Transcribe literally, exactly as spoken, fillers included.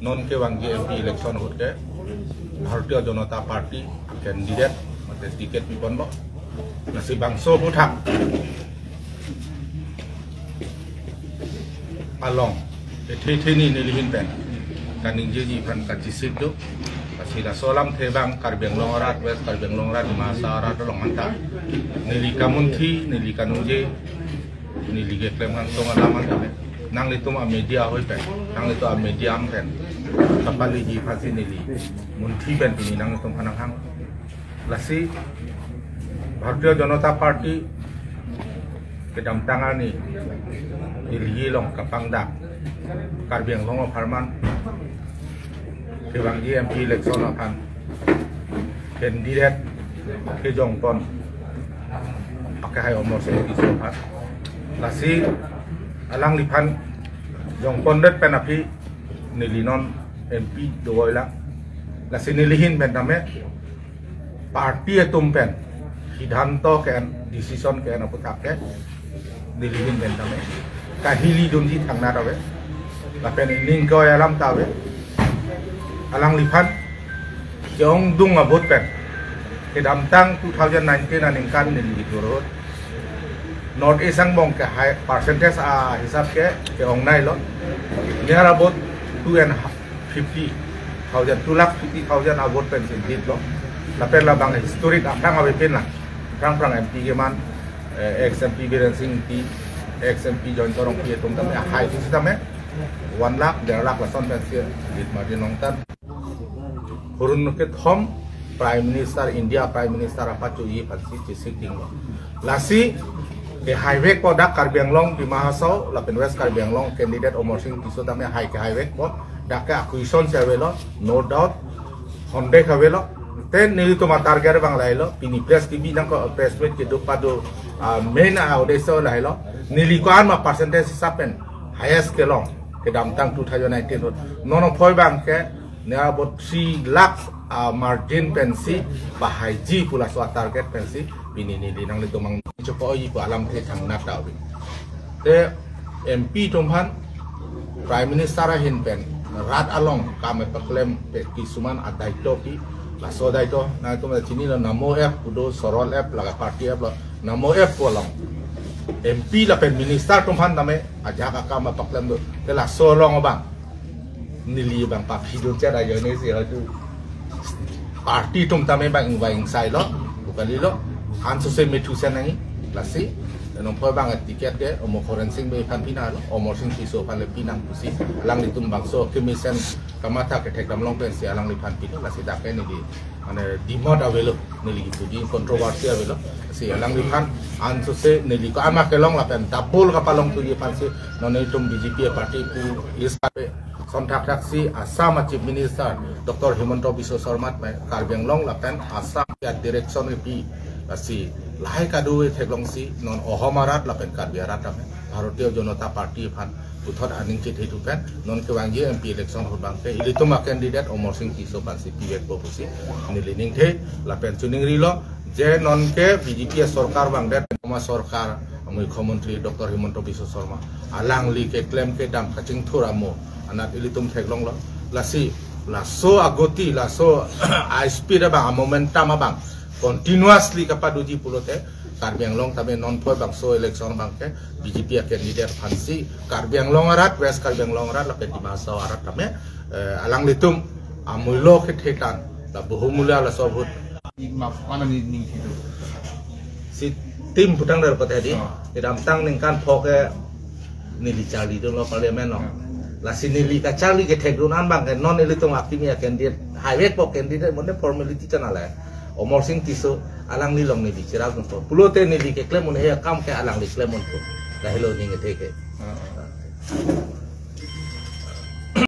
Non kevangji M P election ahut ke Bharatiya Janata Party candidate mate ticket piponlo. Lasi bangso aphuthak along ethe ethe ni nelihin pen kaningjeji aphan kachesik do. Lasi laso alamthe abang Karbi Anglong arat, West Karbi Anglong arat, Dima Hasao arat along anta neli kamunthi, neli kaningje, neli keklem kangtung alam anta pen, nanglitum a media ahoi pen, nanglitum a medium pen kapaleji aphansi neli munthi pen pini nanglitum aphan nanghang. Lasi Bharatiya Janata Party kedamtang arni Delhi along kapangdak Karbi Anglong apharman kevangji M P election aphan candidate kejongpon akehai Amarsing Tisso aphan. Lasi alangliphan jongpondet pen aphi neli non M P dovoi lang. Lasi nelihin pen tame party atum pen siddhanto ke-en, decision ke-en aphuthak ke nelihin pen tame kahili dunji thangnat ave. Lapen ning koi alam ta ave. Alangliphan ke-ongdung a-vote pen kedamtang two thousand nineteen aningkan neli hitur ahut North East angbong ke high percentage ahisap ke ke-ongnailo. Near about two and fifty thousand, two lakh fifty thousand a-vote pensi lead lo. Lapen labang historic aphrang avepin lang. Aphrang aphrang M P keman, eh, ex M P Biren Singh Ingti, ex M P Jayanta Rongpi atum tame high sitame one lakh, der lakh lason pensi lead margin longtan. Hurun kethom Prime Minister, India Prime Minister apachunji aphansi chesik dinglo. Lasi kehaivekpo dak Karbi Anglong, Dima Hasao lapen West Karbi Anglong candidate Amarsing Tisso tame hai kehaivekpo, dak ke acquisition si avelo, no doubt, honde avelo. Te nelitum a-target abang lahelo, pini press T V nangkok, press meet kedo pado, ah, main a-uddesho lahelo. Neli ko-an ma percentage hisap pen highest kelong kedamtang two thousand nineteen ahut. Non aphrang abang ke near about three lakhs a-margin pensi pahaiji pu laso a-target pensi pini neli nanglitum angno chokoji pu alamthe thangnat ta ave. Te M P atum aphan Prime Minister ahin pen rat along kam kepaklem pen kisuman a-daito pi, laso daito nangtum chinilo, Namo app pu do, Sorol app, laga party app lo, Namo app pu along M P lapen minister atum aphan tame ajahak akam kepaklem do. Te laso along abang neli abang paphi dun chet ajoine si hadu. Party atum tame bang ingvai ingsailo, pu kalilo, ansose methu sen nangji. Lasi non aphrang abang ticket ke Amo Khoren Sing Bey aphan pinanglo, Amarsing Tisso aphan le pinang pusi alanglitum bangso kemesen kamatha kethekdam long pensi alangliphan pilo. Lasi dak ke neli mane demand avelo, neli kipu di controversy avelo. Lasi alangliphan ansose neli ko-an ma kelong lapen double kapalongthuji aphansi non nelitum B J P party pu is kape sonthak thaksi Assam a-Chief Minister Doctor Himanta Biswa Sarma pen Karbi Anglong lapen Assam a-direction kepi. Lasi lahai kado theklongsi non Ahom arat lapen Karbi arat tame Bharatiya Janata Party aphan puthot aning chethe thu pen non kevangji M P election ahut abang ke ilitum a-candidate Amarsing Tisso aphansi pivekpo pusi neli ningthe. Lapen chiningrilo je non ke B J P a-sorkar vangdet, Assam a-sorkar, Mukhyamantri Doctor Himanta Biswa Sarma alangli keklem kedam kachingthur amo anat ilitum theklonglo. Lasi laso agoti, laso a-speed abang, a-momentum abang continuously kapadoji pulote Karbi Anglong tame non aphrang bangso election abang ke B J P a-candidate aphansi Karbi Anglong arat, West Karbi Anglong arat lapen Dima Hasao arat tame, eh, alanglitum amuilo kethe tan, la bohumula laso vote. Map mana ni ningthe do. Si tim putang dar pathe di. Oh. Kedamtang ningkan phok ke neli charli dunlo parliament along. Oh. Lasi neli kacharli kethekdun an abang ke non nelitum akimi a-candidate, haivekpo candidate, mane formality channel le. Amarsing Tisso alangli along neli cherap dunpo. Pulote neli keklem un-e akam ke alangli klem unpo. Lahelo ning kethe ke. Oh.